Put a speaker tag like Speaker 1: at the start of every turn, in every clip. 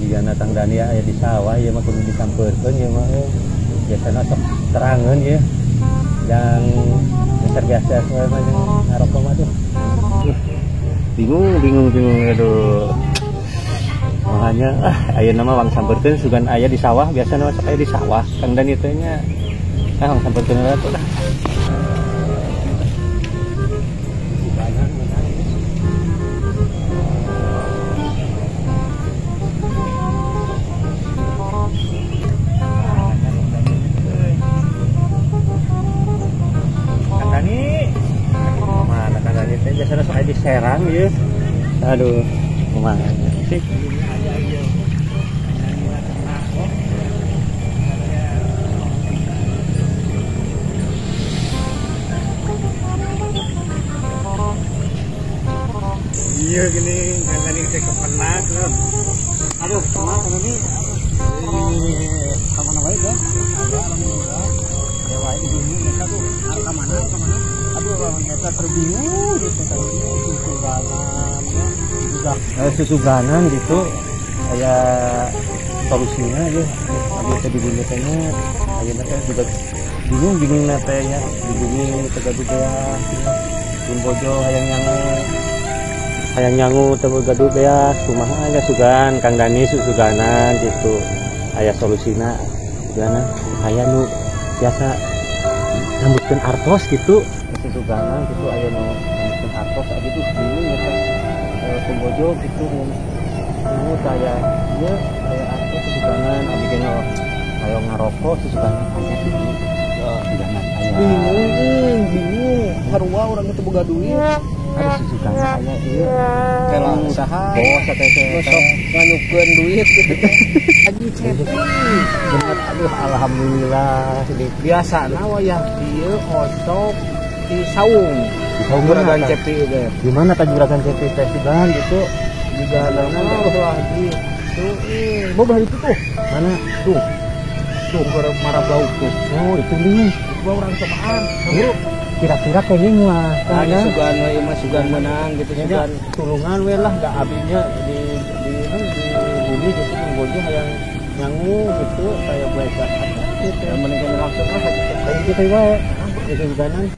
Speaker 1: Jigana Kang Dani aya di sawah ieu mah kudu disampeurkeun ieu mah biasana sok terangeun ieu. Yang biasa we mah jeung ngarokok mah tuh. Bingung aduh. Makanya ayeuna mah wang sampeurkeun sugan aya di sawah, biasana sok aya di sawah Kang Dani teh nya. Ah wang sampeurkeun heula tuh lah. Kang Dani, mana Kang Dani teh biasana sok aya di Serang ieu. Aduh, kumaha sih? Iya gini, Kang Dani teh kepenak loh. Aduh, kumaha Kang Dani? Ka mana wae dah? Alhamdulillah. Ya wae di bumi eta tuh ka mana? Aduh, orang eta terbingung gitu tadi susuganan juga. Susuganan gitu aya solusinya ya. Abdi teh di bumi teh nya ayeuna teh juga bingung na teh nya di bumi teh gaduh beas. Pun bojo hayang nyangu teu gaduh beas kumaha aya sugan Kang Dani susuganan gitu aya solusina suganan aya nu biasa nambutkeun artos gitu susuganan gitu aya nu nambutkeun artos gitu bingung eta pembojo gitu nu aya ieu aya artos susuganan abdi ge hayang ngarokok susuganan aya gitu susuganan aya
Speaker 2: bingung sarua urang teh boga duit.
Speaker 1: Aduh susuganan aya ieu
Speaker 2: kela saha
Speaker 1: bos teh
Speaker 2: sok nganyukeun duit gitu Haji Cepi
Speaker 1: bener. Aduh alhamdulillah
Speaker 2: biasana wayah ieu osok di saung juragan Cepi teh.
Speaker 1: Di mana tah juragan Cepi teh sugan gitu
Speaker 2: juga nama Haji tuh boga itu tuh
Speaker 1: mana
Speaker 2: tuh tuh marah bau tuh.
Speaker 1: Oh itu nih
Speaker 2: gua orang cobaan
Speaker 1: kira-kira kayaknya mah
Speaker 2: nah, sugan we mah sugan menang gitu
Speaker 1: ya, sugan tulungan we lah da abinya di bumi gitu menggojo hayang nyangu gitu kayak baik gitu
Speaker 2: yang mending langsung lah
Speaker 1: kayak gitu wae itu suganan.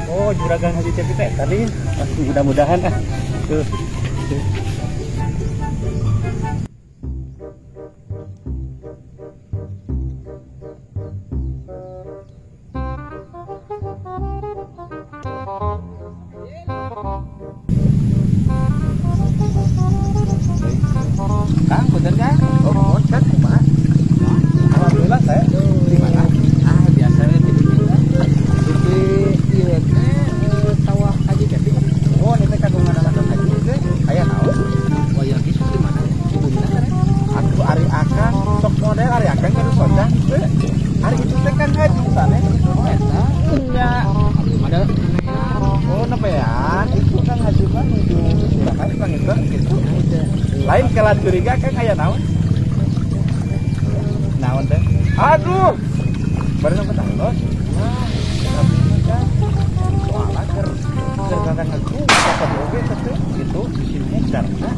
Speaker 1: Oh, juragan Haji Cepi teh tadi. Mudah-mudahan ah. Tuh.
Speaker 2: Kang, bener kan? Oh, kan kumaha? Alhamdulillah saya di mana? Ah, biasa we di ieu teh sawah Haji Cepi. Oh, ini teh kagungan anak haji teh. Aya naon? Wayah kitu di mana? Di bumi teh. Atuh ari akang sok model ari akang kudu socang teh. Ari itu teh kan haji sanes itu eta. Nya. Ada oh, nepean itu kan haji mah nuju silakan panginten gitu. Lain kala curiga kan aya naon? Naon teh? Aduh. Baru sampai tanglos. Wah, tapi kan soalnya keur datang ngegrung kata oge teh gitu di karena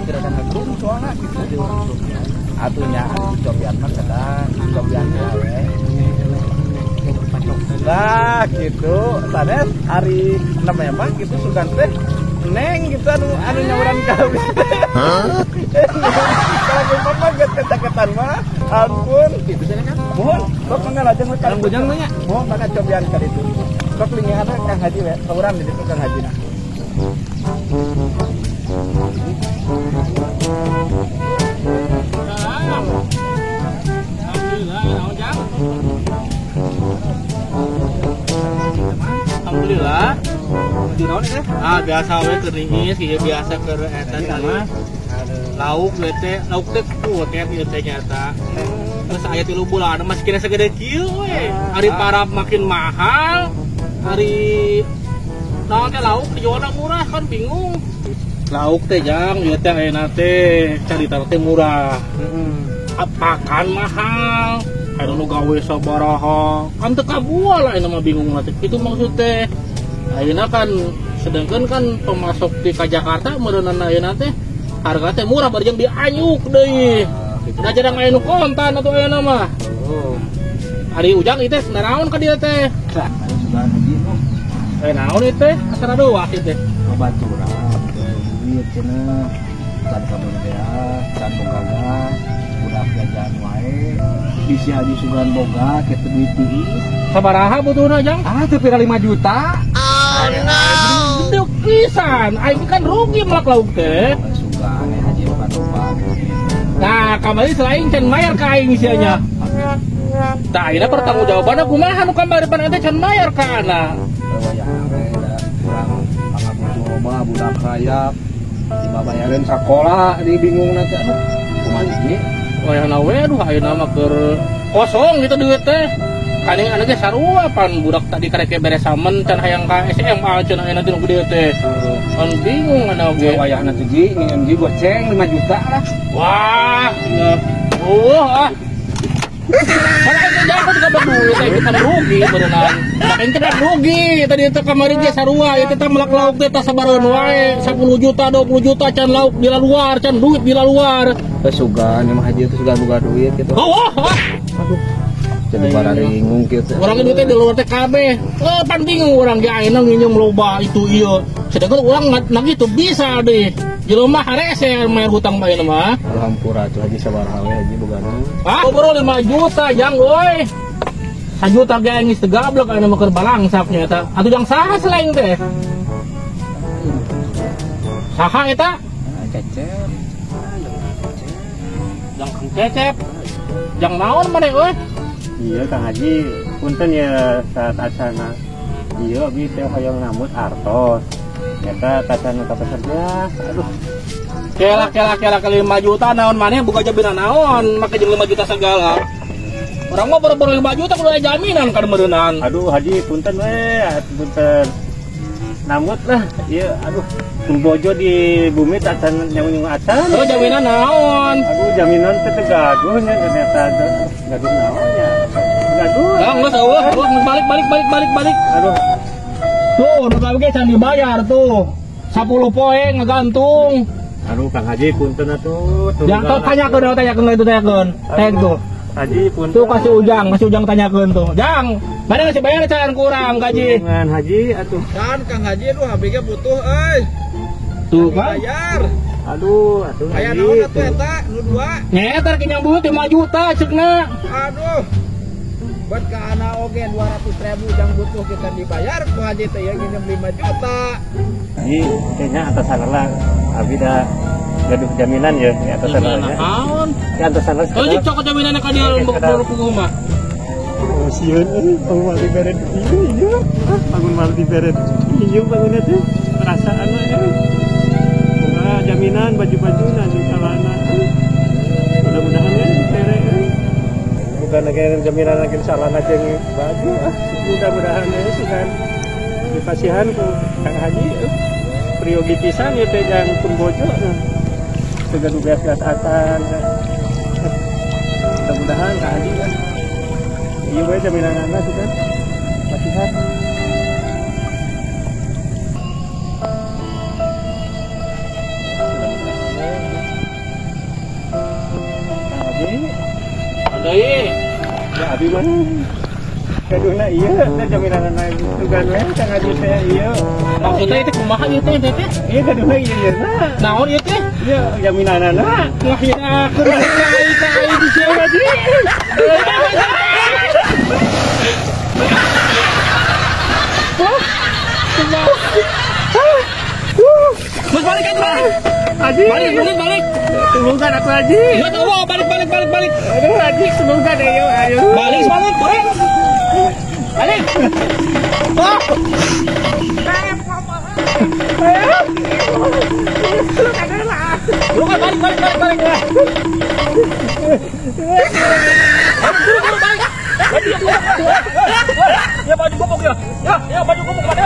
Speaker 2: datang ngegrung soalnya gitu. Atunya anu cobian mah kadang cobian we. Lah gitu sanes hari namanya mah gitu sugan teh neng gitu anu nyauran kawin. Kalau papa geus kecaketan mah ampun gitu cenah kan. Mohon sok mangga lajeng we
Speaker 3: Kang Bujang nya.
Speaker 2: Mohon mangga cobian ka ditu. Sok lingihan Kang Haji we, sauran di ditu Kang Haji na.
Speaker 3: Alhamdulillah, naon Jang?
Speaker 2: naon teh?
Speaker 3: Ah biasa we keur niis ieu biasa keur eta mah. Lauk we teh, lauk teh kuat ieu teh nyata. Terus aya 3 bulan masih kena segede kieu we. Ari parab makin mahal, ari naon teh lauk dijualna murah kan bingung. Lauk teh jang ieu teh ayeuna teh carita teh murah. Pakan mahal. Aya nu gawe sabaraha. Kan teu kabual ayeuna mah bingung teh. Kitu maksud teh. Ayeuna kan sedangkan kan pemasok di ka Jakarta meureunana ayeuna teh harga teh murah bari jeung dianyuk deui. Da jarang aya nu kontan atuh ayeuna mah.
Speaker 2: Oh.
Speaker 3: Ari Ujang ieu teh naraon ka dieu teh?
Speaker 2: Tah, aya sugan haji mah.
Speaker 3: Naon ieu teh? Asana doa ieu teh.
Speaker 2: Babaturan duit cenah. Can kabur teh, can boga gas, budak jajan wae. Bisi haji sugan boga kitu duit tiis.
Speaker 3: Sabaraha butuhna Jang?
Speaker 2: Ah, teu pira 5 juta.
Speaker 3: Oh no. Gede pisan, aing kan rugi melak lauk teh.
Speaker 2: Sugan haji loba-loba.
Speaker 3: Nah, kamari selain can mayar ka aing sia nya. Tah, ayeuna pertanggungjawabanna kumaha nu kamari pan ente can mayar ka ana.
Speaker 2: Wayah we da urang pangabutuh loba budak rayap. Dibabayareun sakola di bingung teh aduh. Kumaha ieu?
Speaker 3: Wayahna we aduh ayeuna mah keur kosong gitu duit teh. Kaning anu ge sarua pan budak tadi karek beres samen can hayang ka SMA cenah ayeuna teh nu gede teh. Kan bingung ana oge.
Speaker 2: Wayahna teh ji nginjem ji goceng 5 juta lah.
Speaker 3: Wah, ya. Oh, ah. Kalau itu jangan juga berdua, saya kita rugi berenang. Makin kita rugi, tadi itu kemarin dia sarua, itu kita melak lauk teh sabareun wae, 10 juta, 20 juta can lauk di luar, can duit di luar.
Speaker 2: Sugan, emang haji itu sugan boga duit gitu.
Speaker 3: Oh, oh.
Speaker 2: Aduh. Jadi bararingung gitu.
Speaker 3: Orang duitnya di luar teh kabeh. Pan bingung orang ge ayeuna nginjem loba itu ieu. Sedangkan orang nagih itu bisa deh. Jelema harese mayar hutang bae mah.
Speaker 2: Alhamdulillah tuh haji sabaraha we haji bogana.
Speaker 3: Ah, boro 5 juta jang euy. 1 juta ge aing geus teu gablek ayeuna mah keur balangsak nya eta. Atuh jang saha selain teh? Saha eta?
Speaker 2: Cecep.
Speaker 3: Jang Kang Cecep. Jang naon maneh euy?
Speaker 1: Iya Kang Haji, punten ya saat acana. Iya abdi teh hoyong nambut artos. Nyata kacana ka peserta. Aduh.
Speaker 3: Kela kela kela ke 5 juta naon maneh buka jaminan naon, make jeung 5 juta segala. Urang mah boro-boro 5 juta kudu aya jaminan kan meureunaan.
Speaker 1: Aduh Haji punten we, punten. Nambut lah, ieu aduh bojo di bumi acan nyung-nyung acan.
Speaker 3: Oh jaminan naon?
Speaker 1: Aduh jaminan teh teu gaduh nya ternyata gaduh naon nya. Gaduh.
Speaker 3: Ah geus eueuh, balik balik balik balik balik.
Speaker 1: Aduh.
Speaker 3: Tuh, nu gawe ge can dibayar tuh. 10 poe ngagantung.
Speaker 1: Aduh Kang Haji punten atuh.
Speaker 3: Jangan tanyakeun, tanyakeun itu tanyakeun. Tag tuh.
Speaker 1: Haji punten.
Speaker 3: Tuh kasih Ujang tanyakeun tuh. Jang, mana masih bayar can kurang gaji.
Speaker 1: Dengan Haji atuh.
Speaker 2: Kan Kang Haji aduh HB ge butuh euy.
Speaker 3: Tuh kan.
Speaker 2: Bayar.
Speaker 1: Aduh, atuh.
Speaker 2: Aya naon atuh eta nu dua?
Speaker 3: Nya eta rek nyambut 5 juta ceukna.
Speaker 2: Aduh. Buat ka ana oge 200.000 jang butuh kita dibayar ku Haji teh ieu nginjem 5 juta.
Speaker 1: Haji kayaknya atasan lah abi da gaduh jaminan ya di atasan lah ya.
Speaker 3: Naon?
Speaker 1: Di atasan lah.
Speaker 3: Oh, cok jaminanna ka dieu baru puguh mah.
Speaker 1: Oh, sieun euy, bangun mal dibere ieu ieu. Bangun mal dibere ieu bangunna teh perasaan mah euy. Boga jaminan baju-bajuna jeung calana. Mudah-mudahan ya dibere euy. Bukan lagi jaminan lagi calana jeung baju ah. Mudah-mudahan ya sugan dipasihan ku Kang Haji. Priyogi pisan ieu teh jang pun bojo. Teu gaduh gas-gas atan. Mudah-mudahan Kang Haji kan. Ieu we jaminanana sugan. Pasihan. Kang Haji.
Speaker 3: Deui.
Speaker 1: Ya abi mah. Gaduhna ieu teh jaminanana sugan we Kang Haji teh ieu.
Speaker 3: Maksudnya itu kumaha ieu teh teh?
Speaker 1: Ieu gaduhna ieu ieu.
Speaker 3: Naon ieu teh?
Speaker 1: Ieu jaminanana.
Speaker 3: Wah ya keur aing ka aing di sieu Haji. Mas balik kan balik.
Speaker 1: Haji.
Speaker 3: Balik balik balik.
Speaker 1: Tulungan aku Haji.
Speaker 3: Ya tunggu balik balik balik balik.
Speaker 1: Aduh Haji tulungan ayo ayo.
Speaker 3: Balik balik balik. Balik. Oh. Lu kan balik balik balik balik. Buru buru balik. Ya baju gobok ya. Ya, ya baju gobok mana?